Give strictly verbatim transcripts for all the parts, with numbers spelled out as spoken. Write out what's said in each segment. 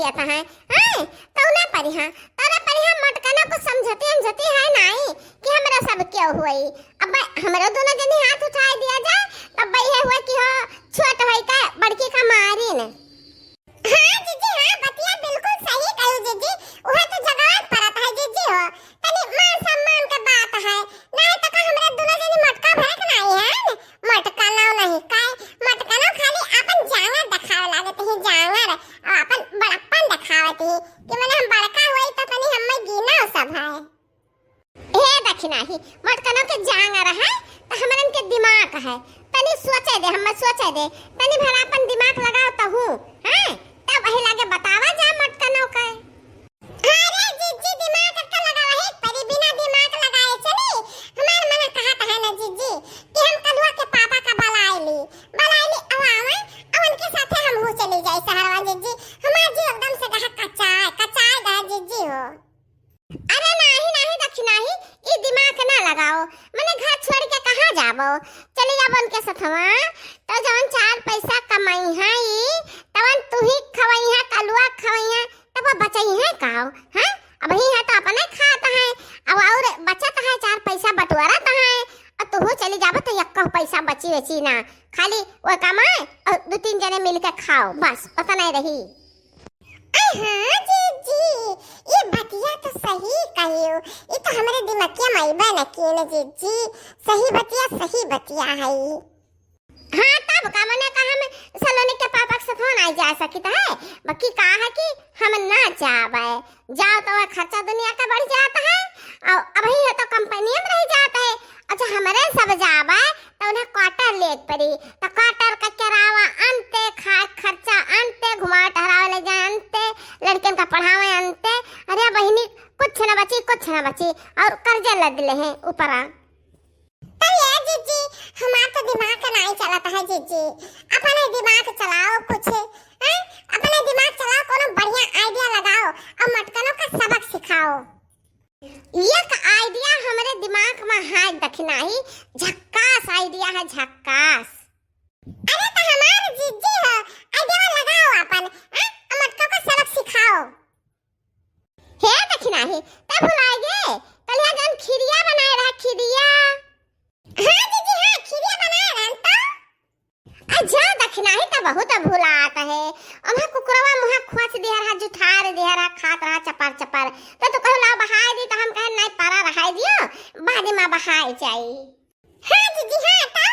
कहत है, हैं? तौना परिहा, तौना परिहा मोटकनो को समझती अमझती है नाई कि हमरा सब क्यों होई। अब हमरो दोनों जनी हाथ उठाई दिया जाए, तब ये हुआ कि हो छोट होई का बड़की का मारिन। हाँ जीजी, हाँ, बतिया बिल्कुल सही कही जीजी, उहे तो जगवान परत है जीजी हो, तनी मान सम्मान के बात है, नहीं तो का हमरा दोनों जनी मोटका भरक नाई है, मोटकनो नहीं का, मोटकनो खाली अपन जांगर देखावे लागत ही, जांगर, और अपन बड़प्पन देखावत ही कि मने हम बड़का होई तो तनी हम्मे गिना सब है। हे दखिनाही, मोटकनो के जांगर है, तो हमरन के दिमाग है। तनी सोचे दे, हम्मे सोचे दे। तनी भर आपन दिमाग लगाओ तहू, हैं? तब वही लागे बतावा जा मोटकनो के। अरे जीजी, दिमाग का लगावा है, परी बिना दिमाग लगाए चली। हमार मन कहत है ना जीजी, कि हम कलुआ के पापा का बलाए ली, बलाए ली, अब आवे, अब उनके साथे हम हो चली जाए शहरवा जीजी। हमार जी एकदम से कहा कचाए, कचाए गया जीजी हो। अरे नाही, नाही दखिनाही, ई दिमाग ना लगाओ, मने घर छोड़ के कहाँ जाबो? चली जाबो उनके सथवा, तो जवन चार पैसा कमाई है ई, तवन तू ही खवाई है, कलुआ खवाई है, तब वो बचाई है काओ, हैं? अब ही है तो अपने खात है, अब और बचत है, चार पैसा बटोरत है, और तू चली जाबो तो यक्को पैसा बची बची ना, खाली वो कमाए और दो तीन जने मिलके खाओ, बस उतना ही रही। अरे हाँ जीजी, ये बतिया तो सही कहियो, ये तो हमरे दिमकिया में अइबे न किए न जीजी, सही बतिया, सही बतिया है। हाँ तब का मने का हम सलोनी के पापा के साथ ना जा सकित है, बाकी का है कि हम ना जाबे, जाओ तो वह खर्चा दुनिया का बढ़ जात है, और अब ही है तो कंपनी में रह जात है, अच्छा हमरे सब जाबे तो उन्हें क्वार्टर लेत पड़ी, तो क्वार्टर का किरावा अंते, खाए खर्चा अंते, घुमावे टहरावे ले जाए अंते, लड़कन का पढ़ावे अंते। अरे बहिनी, कुछ न बची, कुछ न बची, और कर्जे लद ले हैं ऊपरा। तब ये जीजी, हमार तो दिमाग का नाई चलत है जीजी, अपने दिमाग चलाओ कुछ, हैं? अपने दिमाग चलाओ, कोनो बढ़िया idea लगाओ और मोटकनों का सबक सिखाओ। एक idea हमरे दिमाग में है दखिनाही, झक्कास idea है, झक्कास। अरे तो हमार जीजी हो, idea लगाओ अपन, हैं? मोटका को सबक सिखाओ। हे दखिनाही, तब भुलाए गे, कलिया जन खिरिया बनाए रहा, खिरिया। हाँ जीजी, हाँ, खिरिया बनाए रहन तो। आ जा दखिनाही त बहुत भुलात है। ओम्हा कुकुरवा मुहा खोंच दिया रहा, जुठार दिया रहा, खात रहा चपर चपर। तो तू कहू लाओ बहाय दी, तो हम कहे नहीं परा रहाय दियो, बाद में बहाय जाई। हाँ जीजी, हाँ तो।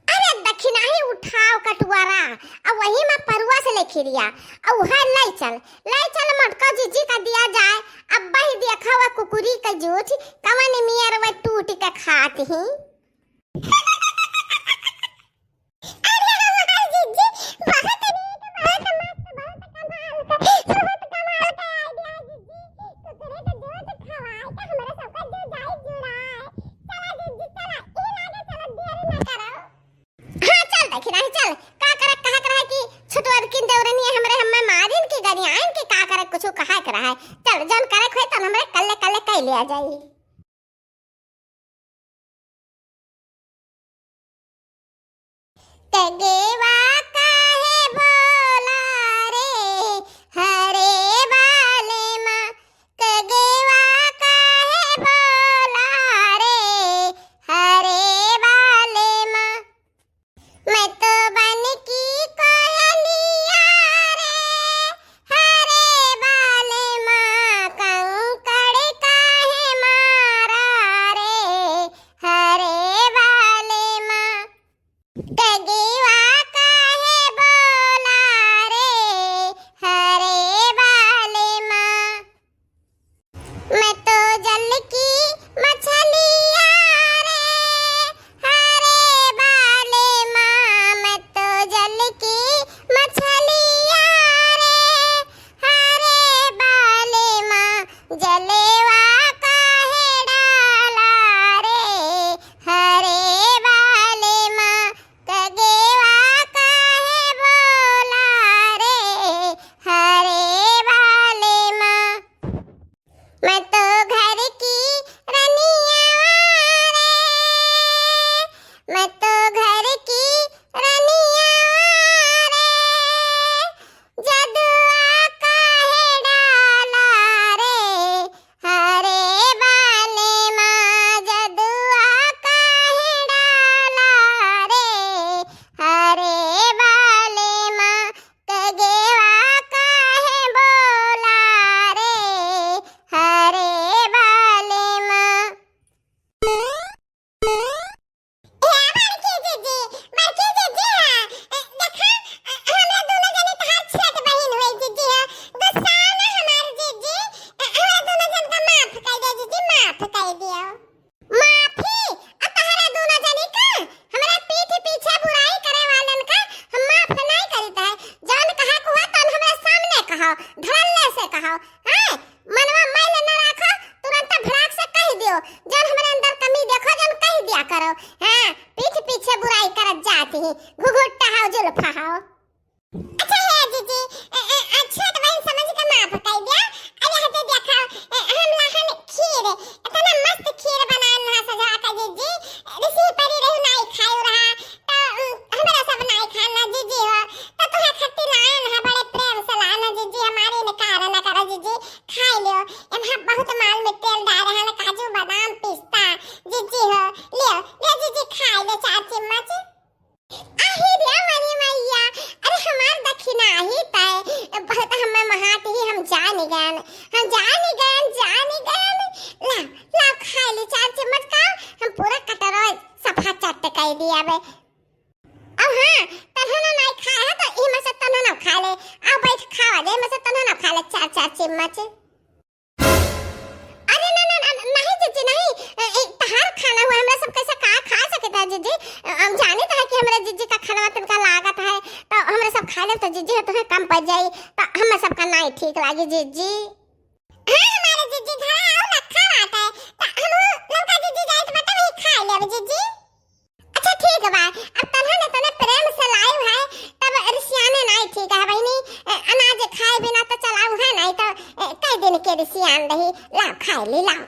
अरे दखिनाही उठाओ कटुआरा, अब वही में परुआ से ले खिरिया, अब वह ले चल, ले चल मोटका जीजी का दिया जाए। अब वही देखा वह कुकुरी का जूठ, कवन मियर वह टूट के खात ही। अरे हमार जीजी, बहुत नीक, बहुत मस्त, बहुत कमाल के, बहुत कमाल के idea जीजी। कुकुरे के दूध खवाए के हमरा सबका जुड़ाई जुड़ाए। चला जीजी, चला, ई लागे चला, देरी ना करो। हाँ, चल देखी नाही, चल। का करे, कहा करे कि छुटवर की देवरनी हमरे हम्मे मारिन की गरियाइन की का करे, कुछ कहा करे है। चल, जौन करे खोए तन हमरे कल्ले कल्ले कई लिया जाई। कगेवा काहे बोला रे, हरे बाले माँ, कगेवा काहे बोला रे, हरे बाले माँ। मैं तो बन की कोयलिया रे, हरे बाले माँ, कंकड़ काहे मारा रे, हरे बाले माँ। कगेवा काहे बोला रे, हरे बाले माँ। मैं तो जल की मछलिया रे, हरे बाले माँ। मैं तो जल की मछलिया रे, हरे बाले माँ। जलेवा काहे डाला रे, हरे बाले माँ। कगेवा आती ही, घुघुट्टा हाउ, जुल्फा हाउ। अच्छा हे जीजी, ए, ए, अच्छा तो बहन समझ के माफ कर दिया। अरे हटे देखा, ए, हम लाहन खीर, इतना मस्त खीर बनाए ना सजा का जीजी, ऋषि परी रहू नाई खायो रहा, तो, उम, हमरा सब नाई खाना जीजी हो, तो तुहे खट्टी लाए ना, बड़े प्रेम से लाए ना जीजी, हमारे इनकार ना करो जीजी, खाई लियो। एमा बहुत माल में तेल डाल रहा है, काजू, बादाम, पिस्ता, जीजी हो, लियो, लियो जीजी, खाई ले चार चम्मच। आही रे मनी मैया, अरे हमार दखिना ही तय, बहुत हमें महात ही हम जान गन, हम जान गन, जान गन। ला, ला खा ले चार चम्मच का, हम पूरा कटोरा सफा चट कर दिया बे। अब हाँ, तन्हना नाई खाए है तो इमे से तन्हना खा ले, आओ बैठ खावा जाए, इमे से तन्हना खा ले चार चार चम्मच। अरे ना, ना, ना, नहीं जीजी, नहीं, ए, ए, तहार खाना हुआ, हमरा सब कैसे का खा सकता है जीजी? अ, हम जाने तो है कि हमरा जीजी का खाना तनका लागत है, तो हमरा सब खा ले तो जीजी तुम्हें कम पड़ जाई, तो हमरा सब का नहीं ठीक लागी जीजी। हाँ, हमारे जीजी घर आओ ना, खा बात है, तो हम लौका जीजी जाए तो बता वही खा लेब जीजी। अच्छा ठीक बा, अब तन्हन इतने प्रेम से लाइव है, तब रिसियाने नाई ठीक है बहिनी। अ, अनाज खाए बिना तो चलाऊ है नाई तो, अ, कई दिन के रिसियान रही। लाओ खाए ली, लाओ।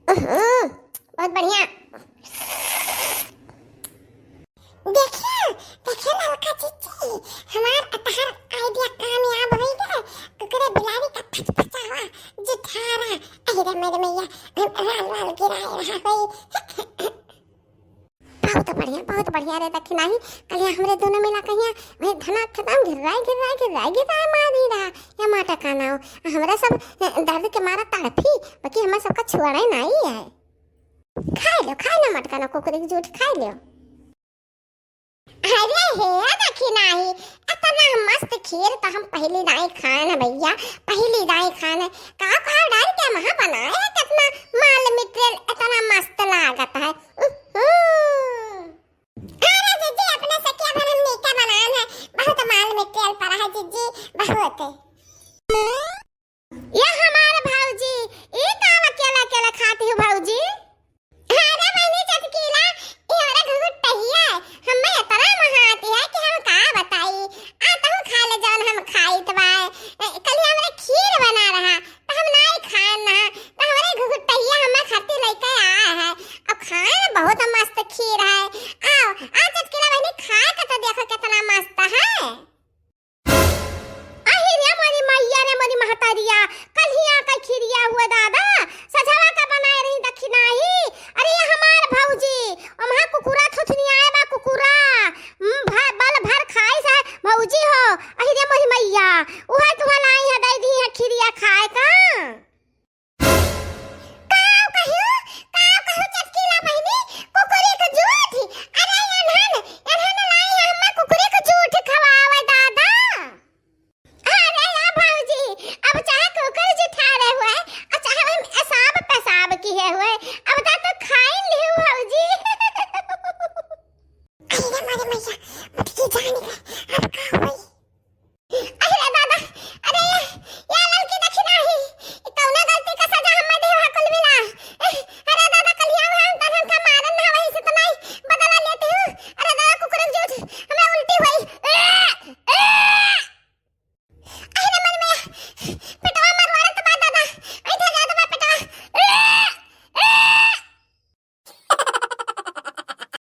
उहुं, बहुत बढ़िया। देखिए, देखिए ललका जीजी, हमार अतहर आइडिया कामयाब होई गए। कुकुरे बिलारी का फचफचावा, जुठारा, अरे मेरे मैया, हम लाल लाल गिराए रहा होई। बहुत बढ़िया, बहुत बढ़िया रे दखिनाही। कल यहाँ हमरे दोनों मिला कहिया, वही धना खतम घिर्राए, घिर्राए, घिर्राए, घिर्राए मारी रहा। या माटा काना हो, हमरा सब, ए, दर्द के मारा तड़फी, बाकी हमरा सबका छुआड़े नहीं है। खाए लो, खाए लो मटका ना कुकुरी के जूठ, खाए लो। अरे हे, देखी नाही, इतना मस्त खीर तो हम पहली दाई खान है भैया, पहली दाई खान है। का का डाल के वहाँ बनाए है, कितना माल मटेरियल, इतना मस्त लागत है। उहुं। अरे जीजी, अपने से क्या भर हम मीठा बनान है, बहुत माल मटेरियल पड़ा है जीजी, बहुत। ये हमार भौजी, ई का अकेला अकेला खाती हो भौजी? अरे बहिनी चटकीला, ई हमरा घुघुट टहिया, हमें इतना महाती है कि हम का बताई। आ तहु खा ले जौन हम खाइत बा। ए, कल हमरा खीर बना रहा, तो हम नाई खान ना, तो हमरे घुघुट टहिया हमें खातिर लेके आया है। अब खाए बहुत मस्त खीर है,